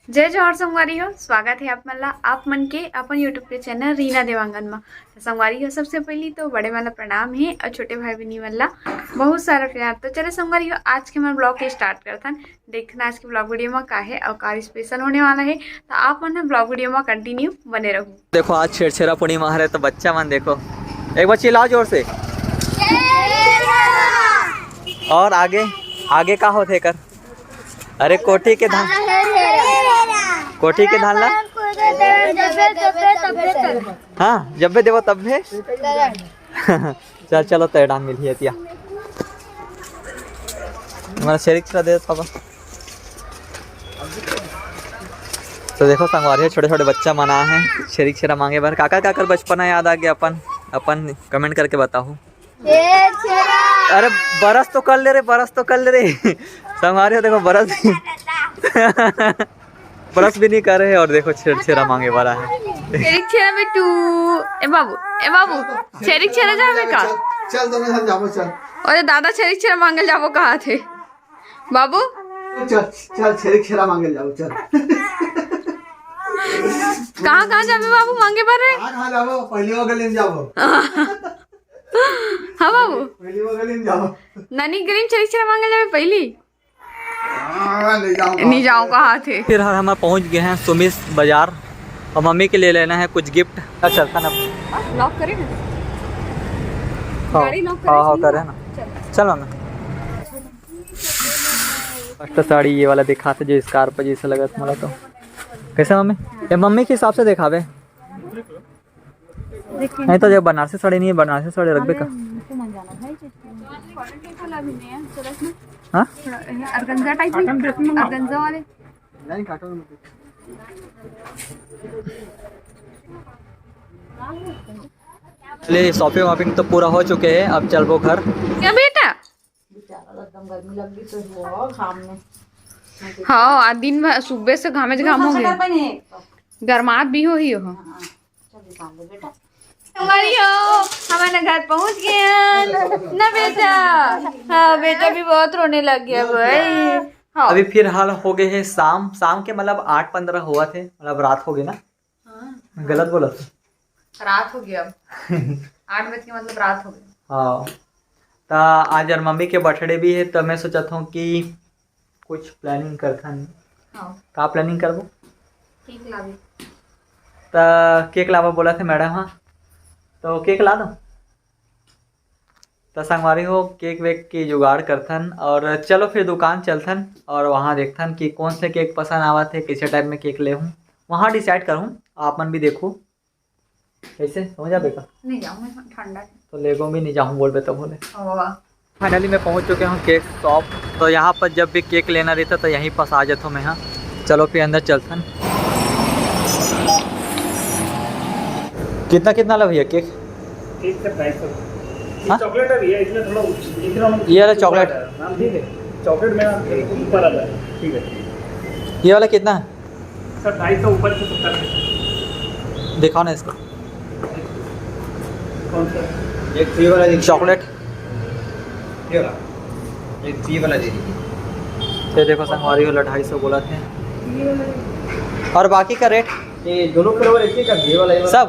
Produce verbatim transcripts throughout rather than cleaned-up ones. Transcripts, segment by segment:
जय जोहार संगवारी हो, स्वागत हे आप मन ला, आप मन के अपन YouTube के चैनल रीना देवांगन म। त संगवारी हो, सबसे पहिली तो बड़े मन ला प्रणाम हे अउ छोटे भाई बहिनी मन ला बहुत सारा प्यार। तो चले संगवारी हो, आज के हमन ब्लॉग के स्टार्ट करथन। देखना आज के ब्लॉग वीडियो म का हे अउ का स्पेशल होने वाला हे, त आप मन ह ब्लॉग वीडियो म कंटिन्यू बने रहू। देखो, आज छेरछेरा पूर्णिमा हरे, तो बच्चा मन देखो, एक बार चिल्लाओ जोर से। और आगे, आगे का होथे एकर? अरे कोठी के धान, कोठी के धान ला। हाँ, जब्बे देबो तब्बे। चल चलो, तय डांग मिलही एतिया। हमारा छेरिक छेरा दे देता बा। तो देखो संगवारी हो, छोटे छोटे बच्चा मन आए हे छेरिक छेरा मांगे बर। काकर काकर बचपना याद आ गया अपन, अपन कमेंट करके बताओ। अरे बरस तो कर ले रे, बरस तो कर ले रे। संगवारी हो देखो बरस, बरस भी नहीं करे हे और देखो छेर छेरा मांगे वाला हे। छेरिक छेरा बेटू, ए बाबू, ए बाबू, छेरिक छेरा जाबे का? चल, चल दोनों झन जाबो, चल। अरे दादा छेरिक छेरा मांगल जाबो कहा थे बाबू। चल, चल छेरिक छेरा मांगल जाबो, चल। कहाँ कहाँ जाबे बाबू मांगे बर रे? कहाँ कहाँ जाबो? पहली वो गली में जाबो। हाँ बाबू। पहली वो गली में जाबो। नानी गली में छेरिक छेरा मांगल जाबे पहली। हाँ, ले जाओ। नहीं जाओ कहा थे। फिलहाल हम पहुंच गए हैं सुमिस बाजार और मम्मी के लिए लेना है कुछ गिफ्ट। अच्छा था ना। लॉक करें ना? हाँ, गाड़ी लॉक करें, हाँ, हाँ, सुनो। करें ना। चलो। चलो ना। फर्स्ट साड़ी ये वाला दिखाते जो स्कार्फ जैसे लगा तुम्हारा तो। कैसे मम्मी? ये मम्मी के हिसाब से दिखावे। नहीं तो जब बनारसी साड़ी नहीं है, बनारसी साड़ी रखबे का? हाँ? ऑर्गेन्जा टाइप में, ऑर्गेन्जा वाले। चलिए, शॉपिंग वॉपिंग तो पूरा हो चुके हैं, अब चलबो घर। क्या बेटा? बेचारा एकदम गर्मी लग गई तो वो घाम में। हाँ, आ दिन भर सुबह से घामे ज घाम हो गया। गरमात भी हो ही हो। हाँ, चल निकाल दे बेटा। हमारी हो, हमारे घर पहुंच गए हैं ना बेटा। हाँ, बेटा भी बहुत रोने लग गया भाई। हाँ। अभी फिलहाल हो गए हैं शाम, शाम के मतलब आठ पंद्रह हुआ थे, मतलब रात हो गई ना। हाँ। गलत बोला था। रात हो गया अब। आठ बज के मतलब रात हो गई। हाँ। ता आज यार मम्मी के बर्थडे भी है, तो मैं सोचत हूँ कि कुछ प्लानिंग करथन। हाँ। का प्लानिंग करबो? केक लावे। ता केक लावा बोला थे मैडम, हाँ। तो केक ला दो। तो संगवारी हो, केक वेक के जुगाड़ करथन और चलो फिर दुकान चलथन और वहाँ देखथन कि कौन से केक पसंद आवत है, कैसे टाइप में केक ले हूँ, वहाँ डिसाइड करूँ। आप मन भी देखो, कैसे समझ आबे का? नहीं जाऊँ मैं, ठंडा है। तो लेगो भी नहीं जाऊँ बोलबे तो बोले। हाँ। फाइनली मैं पहुँच चुके हूँ केक शॉप। तो यहाँ पर जब भी केक लेना रहता तो यहीं पास आ जाता हूँ मैं। हाँ, चलो फिर अंदर चलथन। कितना कितना ला भैया केक? केक का ढाई सौ। हाँ? चॉकलेट है भैया, इसमें थोड़ा उस-, इतना ये वाला चॉकलेट? ऊपर आता है। हाँ, ठीक है, चॉकलेट में ऊपर आता है। ठीक है। ये वाला कितना है? सर, ढाई सौ ऊपर से सत्तर है। दिखाओ ना इसको। कौन सा? एक फ्री वाला देखिए। चॉकलेट। ये वाला। एक फ्री वाला दे दीजिए। ये देखो संगवारी वाला ढाई सौ बोला थे। और बाकी का रेट? ये दोनों फ्लेवर एक ही कर दिए वाला, ये वाला। सब?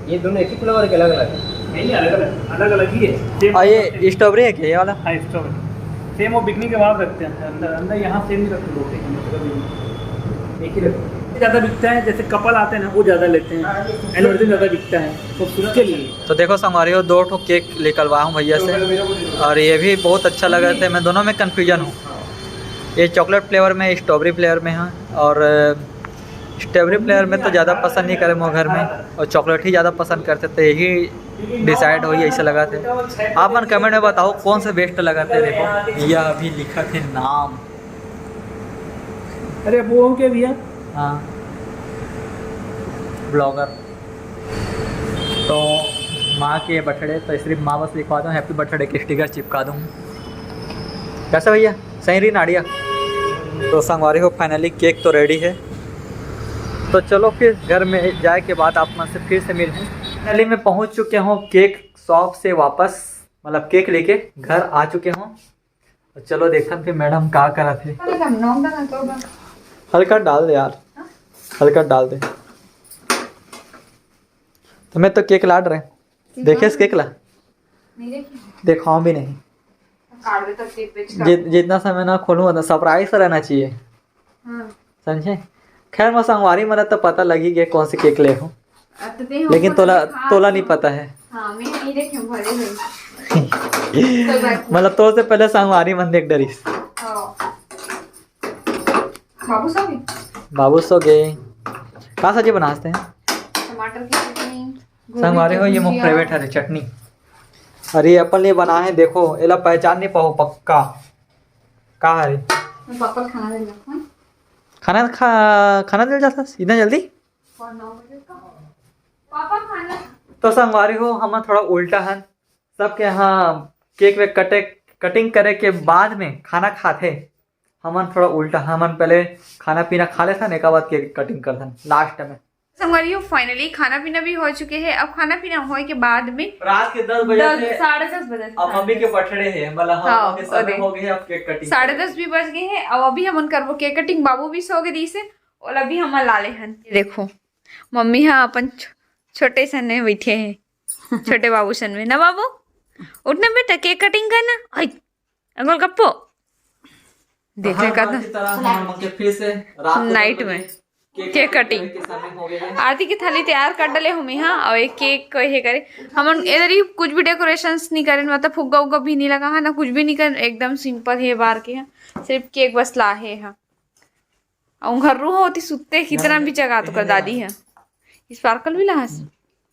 ये दोनों एक ही फ्लेवर के अलग अलग है? नहीं, नहीं, अलग अलग, अलग अलग ही है। सेम और ये स्ट्रॉबेरी है क्या ये वाला? हाँ, स्ट्रॉबेरी। सेम वो बिकनी के वहाँ रखते हैं अंदर, अंदर यहाँ सेम नहीं रखते लोग, लेकिन मतलब एक ही रखते हैं। ज़्यादा बिकता है, जैसे कपल आते हैं ना, वो ज़्यादा लेते हैं। हाँ, ये खूबसूरत एनिवर्सरी ज़्यादा बिकता है, खूबसूरत के लिए। तो देखो संगवारी हो, दो ठो केक निकलवाया हूँ भैया से और ये भी बहुत अच्छा लगा था। मैं दोनों में कन्फ्यूजन हूँ, ये चॉकलेट फ्लेवर में, स्ट्रॉबेरी फ्लेवर में है। और स्ट्रॉबेरी फ्लेवर में तो ज़्यादा पसंद नहीं करे मोर घर में, और चॉकलेट ही ज़्यादा पसंद करते, तो यही डिसाइड होई, ऐसा लगा थे। आप मन कमेंट में बताओ कौन से बेस्ट लगा थे। देखो, यह अभी लिखा थे नाम। अरे वो हो क्या भैया? हाँ, ब्लॉगर। तो माँ के बर्थडे तो सिर्फ माँ बस लिखवा दूँ, हैप्पी बर्थडे के स्टिकर चिपका दूँ। कैसा भैया, सही रही ना idea? तो संगवारी हो, फाइनली केक तो रेडी है। तो चलो फिर घर में जाए के बाद आप मन से फिर से मिलूँ। फाइनली मैं पहुँच चुके हूँ केक शॉप से वापस, मतलब केक लेके घर आ चुके हूँ। तो चलो देखथन फिर मैडम का करत हे। हल्का डाल दे यार, हल्का डाल दे। तो मैं तो केक लाड रहे, देखे इस केक ला? नहीं देखे। देखा भी नहीं। काट दे तो केक बेच जि-, जितना समय ना खोलूँ, उतना सरप्राइज तो रहना चाहिए। हाँ। समझे? खैर, मैं संगवारी मन तो पता लगी गया कौन से केक ले हो, अब तो ते लेकिन हमको तोला, देखा तोला नहीं तो। पता है। हाँ, मैं नहीं देखे, भले नहीं। कोई बात नहीं। मतलब, तो से पहले संगवारी मन देख डरिस। हाँ। बाबू सो गए? बाबू सो गए। का सब्जी बनाते हैं? टमाटर की चटनी, गोभी संगवारी के हो, ये मोर भुजिया। फेवरेट हरे चटनी। अरे, अपन ये बना है, देखो, एला पहचान नहीं पाओ पक्का। का हरे? मैं पापा खाना दे रखा हूँ। खाना खा, खाना दे जाता इतना जल्दी? और नौ बजे का। पापा खाना। तो संगवारी हो, हम थोड़ा उल्टा हन। सबके यहाँ केक वेक कटे, कटिंग करे के बाद में खाना खाथे। हमन थोड़ा उल्टा, हमन पहले खाना पीना खा लेथन, एकर बाद केक कटिंग करथन लास्ट में। संगवारी हो, finally खाना पीना भी हो चुके है। अब खाना पीना होए के बाद में रात के दस बजे दस, से साढ़े दस बजे से अब मम्मी के बर्थडे है, मतलब हम हाँ, लोग के समय अरे। हो गए, अब केक कटिंग साढ़े करेंगे। दस भी बज गए हैं। अब अभी हमन करबो केक कटिंग। बाबू भी सो गए दिस हे, और अभी हमन ला ले हन। ये देखो, मम्मी हा अपन छ-, छोटे सन में बैठे हैं, छोटे बाबू सन में ना बाबू। उठना बेटा, केक कटिंग करना। आई, गोलगप्पो। देख ले हर का बार था। की तरह हम लोग के फिर से रात को नाइट दस बजे में केक केक कटिंग कटिंग। करे के समय हो गए है। आरती की थाली तैयार कर डाले हम यहाँ, और एक केक को ये करे। हमन इधर ही कुछ भी डेकोरेशंस नहीं करेन, मतलब फुग्गा उग्गा भी नहीं लगा है ना, कुछ भी नहीं कर, एकदम सिंपल है बार के है, सिर्फ केक बस ला है यहाँ। और घर रू होती सुत्ते कितना भी जगह तो कर दादी है। स्पार्कल भी ला हस।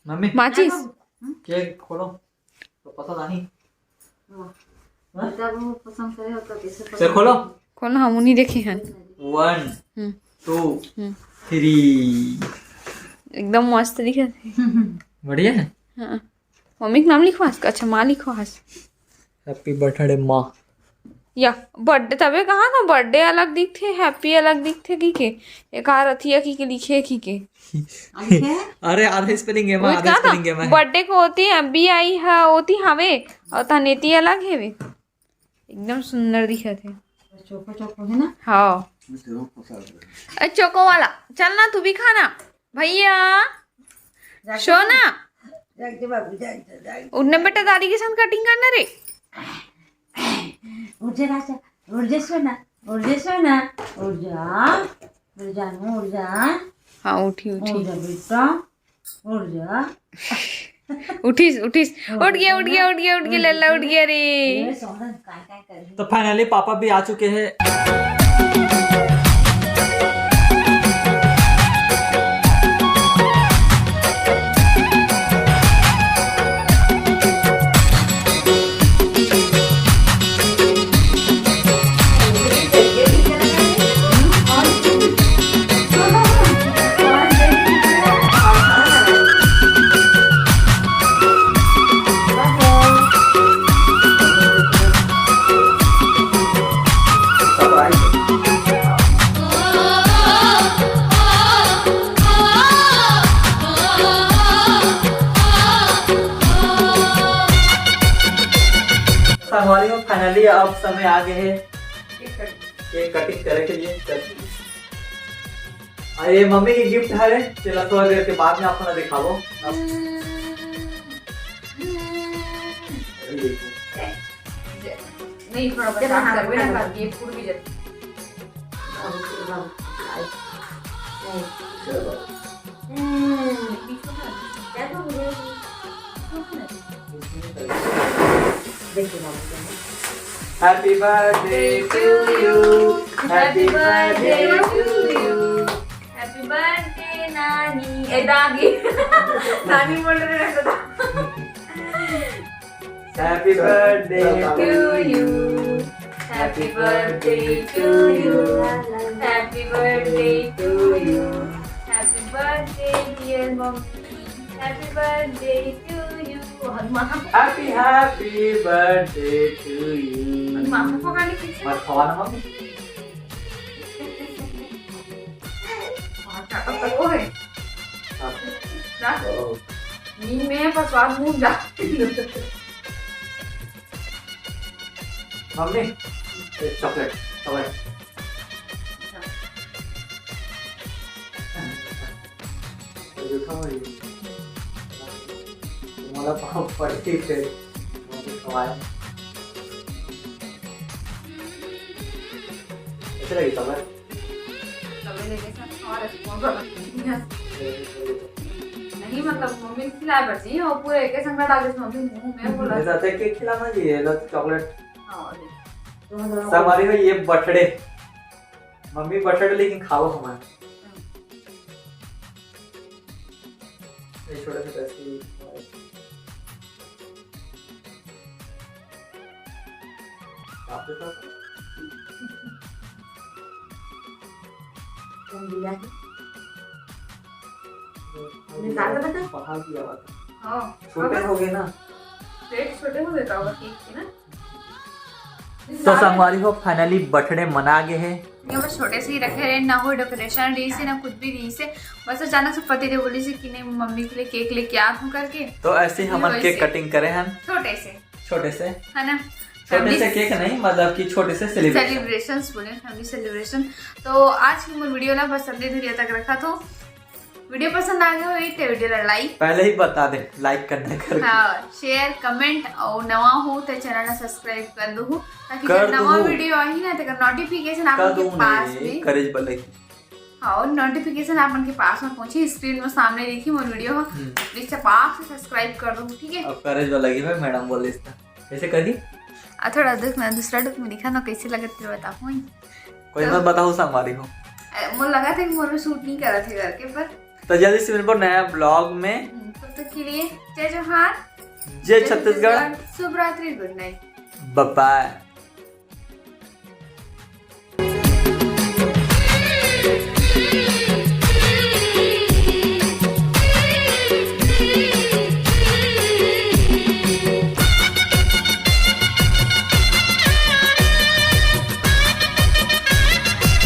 मम्मी, माचिस। केक खोलो। तो पसंद आही। हाँ। हाँ? जब वो पसंद करे हो तो कैसे चल पसंद खोलो। करे? खोलो, हम नहीं देखे हैं। वन, हम्म। टू, हम्म। थ्री। एकदम मस्त दिखत है। बढ़िया है। हाँ। मम्मी के नाम लिखवास का? अच्छा, माँ लिखवास। Happy birthday माँ। या बर्थडे तबे कहा था, बर्थडे अलग दिखथे, हैप्पी अलग दिखथे की के? एक आर अथिया की के लिखे की के? अरे, आधा स्पेलिंग है माँ, आधा स्पेलिंग है माँ। बर्थडे को होती है, बी आई हा होती हवे, और तनेती अलग है वे। एकदम सुंदर दिखत है। चोको चोको है ना? हाँ। अरे चोको वाला, चल ना तू भी खाना। भैया, सोना। उठना बेटा, दादी के साथ कटिंग करना रे। उठ जा राजा, उठ जा सोना, उठ जा सोना, उठ जा, उठ जा, उठ जा। हाँ, उठी, उठी। उठ जा बेटा, उठ जा। उठिस, उठिस। उठ गया, उठ गया, उठ गया, उठ गया, लल्ला उठ गया रे। तो finally पापा भी आ चुके हैं। संगवारी हो, finally अब समय आ गए है केक कटिंग करे के लिए। अरे, ये मम्मी की गिफ्ट हरे, चला थोड़ा देर के बाद में आप मन ला दिखाबो। अरे, देखो। नहीं, थोड़ा बचा करबे ना, ये फूट भी जाती। चलो। हम्म। Happy birthday to you, happy birthday to you, happy birthday नानी, ए दादी, नानी बोल रहे हैं तो। Happy birthday to you, happy birthday to you, happy birthday to you, happy birthday dear mommy, happy birthday to you। Happy, happy birthday to you। मामा को खाने पीछे मत खवाना मम्मी। हाँ, क्या पता वो है। हाँ। ना। ओ। नींद में है, पर स्वाद मुंह जा। मम्मी, एक चॉकलेट, चॉकलेट। देखो भाई, तुम्हारा पाँव पड़ के फिर मुझे खवाए। ऐसे लगी तब है? तबे लेके सब और स्पून रख दिया। नहीं, मतलब, मम्मी खिलाए बची, वो पूरे एक संग डाल दे मम्मी मुंह में, बोला। ऐसा था, केक खिलाना चाहिए, ना तो चॉकलेट। हाँ, देख। संगवारी हो, ये बर्थडे, मम्मी बर्थडे लेकिन खाओ हमारे। ये छोटा सा पैसे। आप देखो। रंगीला है। निकाल के बता। बाहर की आवाज। हाँ। छोटे हो गए ना। पेट छोटे हो गए का होगा केक के ना। तो संगवारी हो, finally बर्थडे मना गए है। ये बस छोटे से ही रखे रहे, ना कोई डेकोरेशन रही से, ना कुछ भी रही से। बस अचानक से पति देव बोली से कि नहीं, मम्मी के लिए केक लेके आ तू करके। तो ऐसे ही हमन वही केक से। कटिंग करे हैं। छोटे से। छोटे से। है ना? छोटे से family केक नहीं, मतलब कि छोटे से सेलिब्रेशन। सेलिब्रेशंस बोले, फैमिली सेलिब्रेशन। तो आज की मोर वीडियो ला बस अपने धुरिया तक रखा तो वीडियो पसंद आ गया हो तो वीडियो ला लाइक। पहले ही बता दे, लाइक करना करके। हाँ, शेयर, कमेंट और नवा हो तो चैनल ला सब्सक्राइब कर दो, ताकि कर जब नवा दो। वीडियो आही ना, तेकर नोटिफिकेशन कर आपके दो पास नहीं, में। करेज बलई। हाँ, और नोटिफिकेशन आपन के पास में पहुंची, स्क्रीन में सामने देखी मोर वीडियो हो, हम्म। प्लीज चपाक से सब्सक्राइब कर दो, ठीक है? अब करेज वाला की भाई मैडम बोले इसका। कैसे करी? आ, थोड़ा देख ना, दूसरा डुक में दिखा ना, कैसे लगत तेरे बता। कोई तो मत बताओ संगवारी हो। ए, मोर लगा था कि मोर में सूट नहीं करा थे करके, पर तो जल्दी से मिलबो नया ब्लॉग में। हम्म, तब तक के लिए जय जोहार, जय जय छत्तीसगढ़। छत्तीसगढ़, शुभ रात्रि, गुड नाइट। बाय बाय।